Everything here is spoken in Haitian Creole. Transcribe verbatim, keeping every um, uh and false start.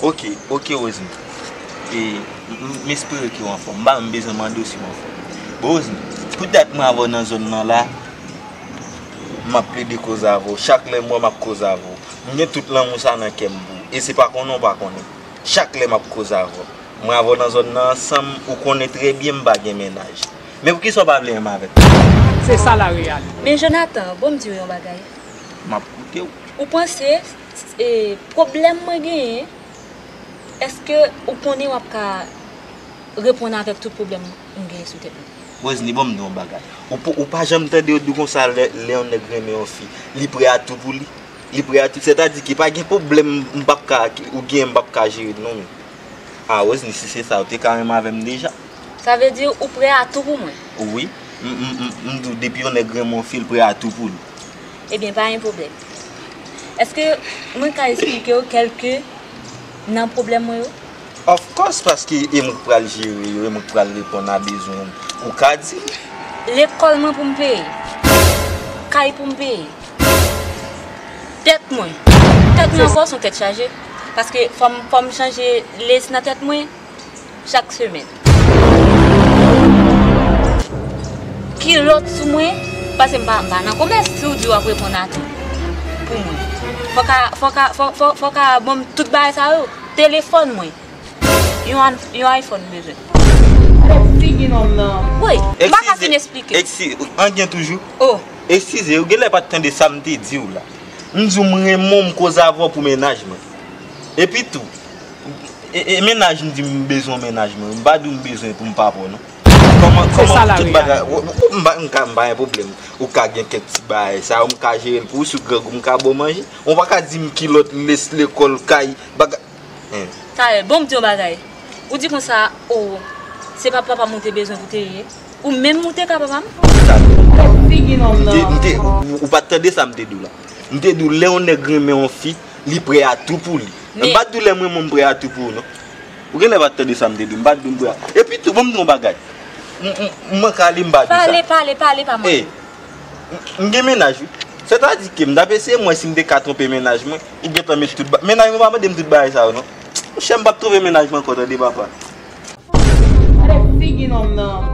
Ok, ok, Roseline. E, m, m, m espere ke w anfòm. M pa menm bezwen mande w si w anfòm. Bon, Roseline, poutèt mwen avè w nan zòn nan la, m ap plede koze avè w. Chak lè m wè w, m ap koze avè w. M gen tout lanmou sa nan kè m pou ou. E se pa konnen w pa konnen. Chak lè m ap koze avè w. Mwen avè w nan zòn nan ansanm, ou konnen trè byen m pa gen mennaj. Men poukisa w pa vle renmen avèk mwen? Se sa la reyalite. Men Jonathan, bon m di w yon bagay. M ap koute w. Ou panse, e, pwoblèm mwen genyen, èske ou konnen w ap ka reponn avèk tout pwoblèm m genyen sou tèt mwen? Roseline, bon m di w yon bagay. Ou, p- ou pa janm tande yo di w konsa lè, lè yon nèg renmen yon fi, li prè a tou pou li. Li prè a tou, sètadi ke pa gen pwoblèm m p ap ka, ou gen m p ap ka jere non men. A, Roseline, si se sa, ou te ka renmen avè m deja. Sa vle di ou prè a tou pou mwen? Wi. M, m, m, m di w, depi yon nèg renmen yon fi, l prè a tou pou li. Ebyen, pa gen pwoblèm. Èske mwen ka esplike w kèlke nan pwoblèm mwen yo? Of course, paske e mwen k pral jere yo, e mwen k pral reponn a bezwen w. Ou ka di m. Lekòl mwen pou m peye. Kay pou m peye. Tèt mwen. Tèt mwen ankò se yon tèt chaje. Paske fò m, fò m chanje lès nan tèt mwen chak semèn. Kilòt sou mwen, paske m pa, m pa nan komès, si w di w ap reponn a tout pou mwen. Fò ka, fò ka, fò, fò, fò ka ban m tout bagay sa yo. Telefòn mwen. Yon an- yon iPhone m bezwen. Wi, m pa ka fin eksplike. Eskize, an gen toujou? Oh. Eskize, ou genlè pa t tande sa m te di w la. M di w m renmen w, m koze avè w pou mennaj mwen. Epi tou, e, e mennaj m di m bezwen mennaj mwen. M pa di w m bezwen pou m pa pran non. Kòman, kòman tout bagay, w- w- m pa, m ka, m pa gen pwoblèm. Ou ka gen kèk ti bagay sa yo, m ka jere l pou ou, si w grangou, m ka ba w manje. Ou pa ka di m kilòt, lès, lekòl, kay, bagay. Talè, bon m di yon bagay. Ou di konsa, o, se pa papa m ou te bezwen pou te ye. Ou menm ou te ka papa m? Talè. M te, m te, ou, ou pa t tande sa m te di w la. M te di w lè yon nèg renmen yon fi, li prè a tou pou li. Men m pa t di w lè m renmen w m prè a tou pou ou non. Ou genlè pa t tande sa m te di w, m pa t di w m prè a. Epi tou, bon m di yon bagay. M, m, m manke ale m pa di w sa. Pale, pale, pale, pa mande. M gen mennaj wi. Sètadi ke m t ap eseye m wè si m te ka twonpe mennaj mwen. Ou gentan met tout ba- mennaj mwen pa mande m tout bagay sa yo non. Monchè, m p ap twonpe mennaj mwen ankò tande papa. Gade figi nonm nan.